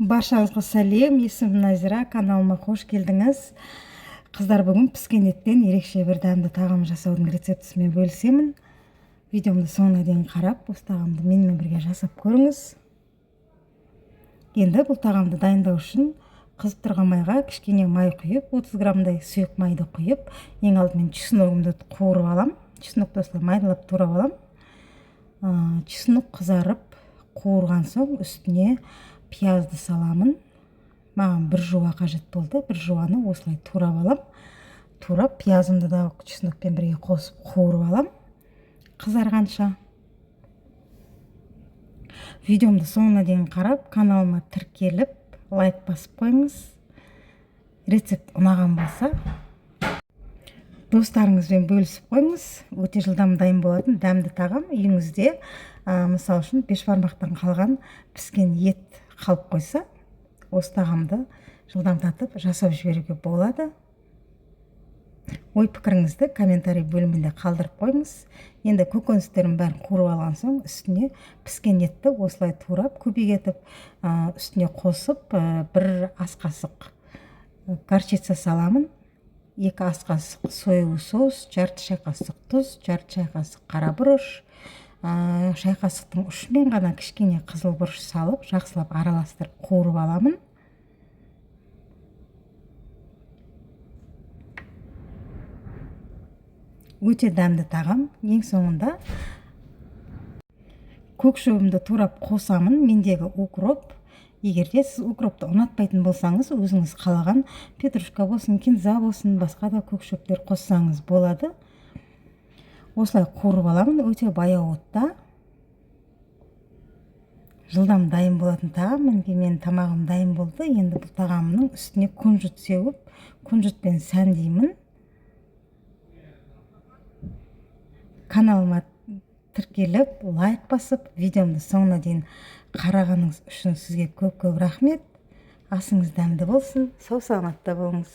Баршаңызға сәлем, есімім Назира, каналыма қош келдіңіз. Қыздар, бүгін піскен еттен ерекше бір дәмді тағам жасаудың рецептісімен бөлісемін. Видеомды соңына дейін қарап, осы тағамды менімен бірге жасап көріңіз. Енді бұл тағамды дайындау үшін қызып тұрған майға кішкене май құйып, 30 граммдай сұйық майды құйып, ең алдымен чесногымды қуырып алам. Чеснокты осылай майдалап турап алам. Чеснок қызарып қуырған соң үстіне пиязды саламын. Маған бір жуа қажет болды. Бір жуаны осылай турап алам. Турап пиязымды да чеснокпен бірге қосып қуырып алам қызарғанша. Видеомды соңына дейін қарап, каналыма тіркеліп, лайк басып қойыңыз. Рецепт ұнаған болса, достарыңызбен бөлісіп қойыңыз. Өте жылдам дайын болатын дәмді тағам. Үйіңізде, мысал үшін, бешбармақтан қалған піскен ет қалып қойса, осы тағамды жылдамдатып жасап жіберуге болады. Ой пікіріңізді комментарий бөлімінде қалдырып қойыңыз. Енді көкөністердің бәрін қуырып алған соң үстіне піскен етті осылай турап, кубик етіп, үстіне қосып, бір ас қасық горчица саламын, 2 ас қасық соевый соус, жарты шай қасық тұз, жарты шай қасық қара бұрыш, шай қасықтың ұшымен ғана кішкене қызыл бұрыш салып, жақсылап араластырып қуырып аламын. Өте дәмді тағам. Ең соңында көк шөбімді турап қосамын. Мендегі укроп. Егер де сіз укропты ұнатпайтын болсаңыз, өзіңіз қалаған петрушка болсын, кинза болсын, басқа да көк шөптер қоссаңыз болады. Осылай қуырып аламын, өте баяу отта. Жылдам дайын болатын тағам. Мінекей, менің тамағым дайын болды. Енді бұл тағамның үстіне күнжіт сеуіп, күнжітпен сәндеймін. Каналыма тіркеліп, лайк басып, видеомды соңына дейін қарағаныңыз үшін сізге көп-көп рахмет. Асыңыз дәмді болсын, сау саламатта болыңыз.